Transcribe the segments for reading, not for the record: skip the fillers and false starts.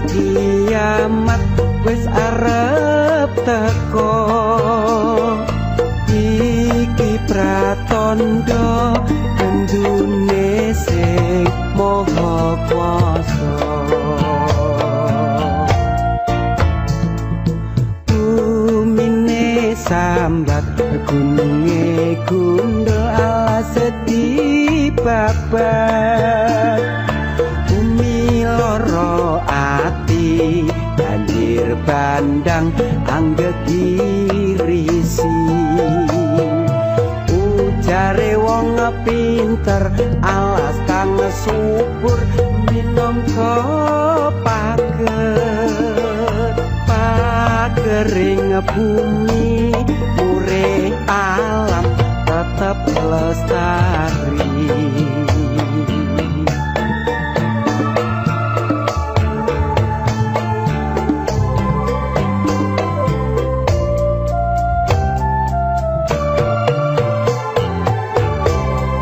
Kiamat wis arep teko. Iki pratandha kendune sing maha kuwasa. Bumine sambat gununge gundul alas dibabat. Bumi loro ati banjir bandang anggegirisi. Ujare wong pinter alas kang subur minangka pager. Pagering bumi mure alam tetep lestari.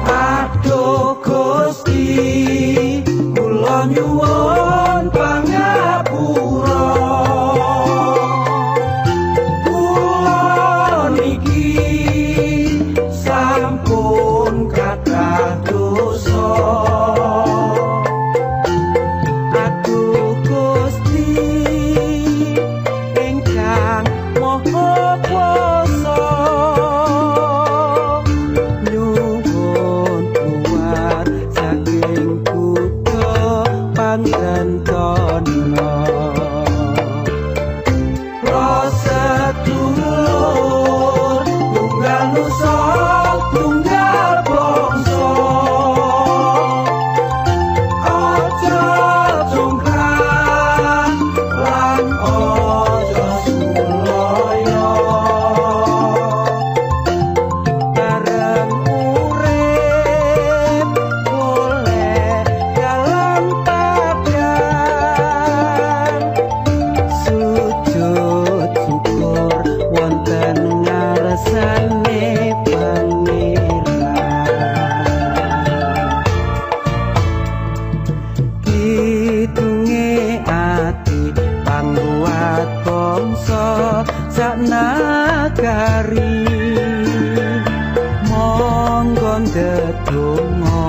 Aduh Gusti, kula nyuwun pangapura. Kula niki sampun kathah dosa. Aduh Gusti ingkang maha kuwasa, nyuwun keluar saking kutha Pangantono. Prasetulur tunggal nusa tunggal bangsa, aja congkak lan aja sulaya. Bareng urip golek dalan padang, sujud syukur wonten ngarsane Pangeran. Kidunge ati pangkuwat bangsa sak nagari. Monggo ndedonga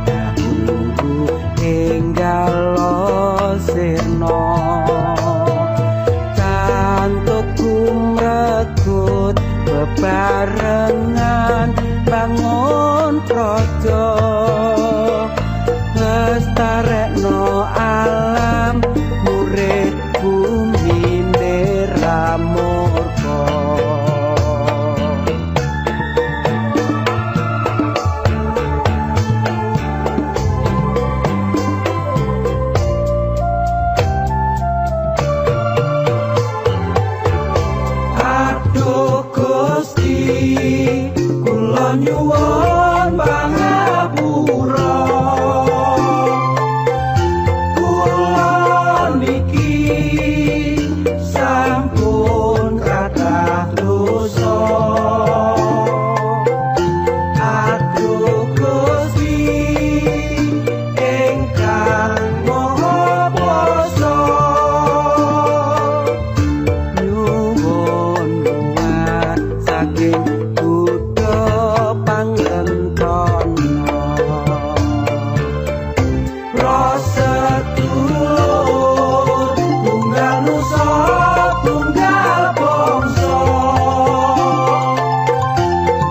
dahulu enggal sirna. Cantuk gumregut bebarengan bangun praja, lestarekno alam murid bumi neramurka. Aduh Gusti, kula nyuwun pangapura. Kula niki sampun kathah dosa. Aduh Gusti ingkang maha kuwasa, nyuwun luwar saking kutha Pangantono. Prasetulur tunggal nusa tunggal bangsa,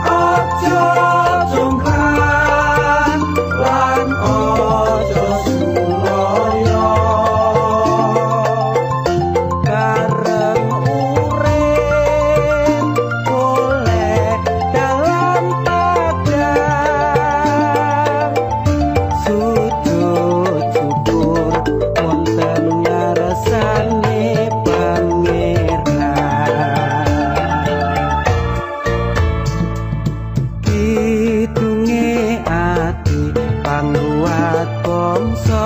aja congkak lan aja sulaya. Bareng urip golek dalan padang, sujud syukur wonten ngarsane Pangeran. Kidunge ati pangkuwat bangsa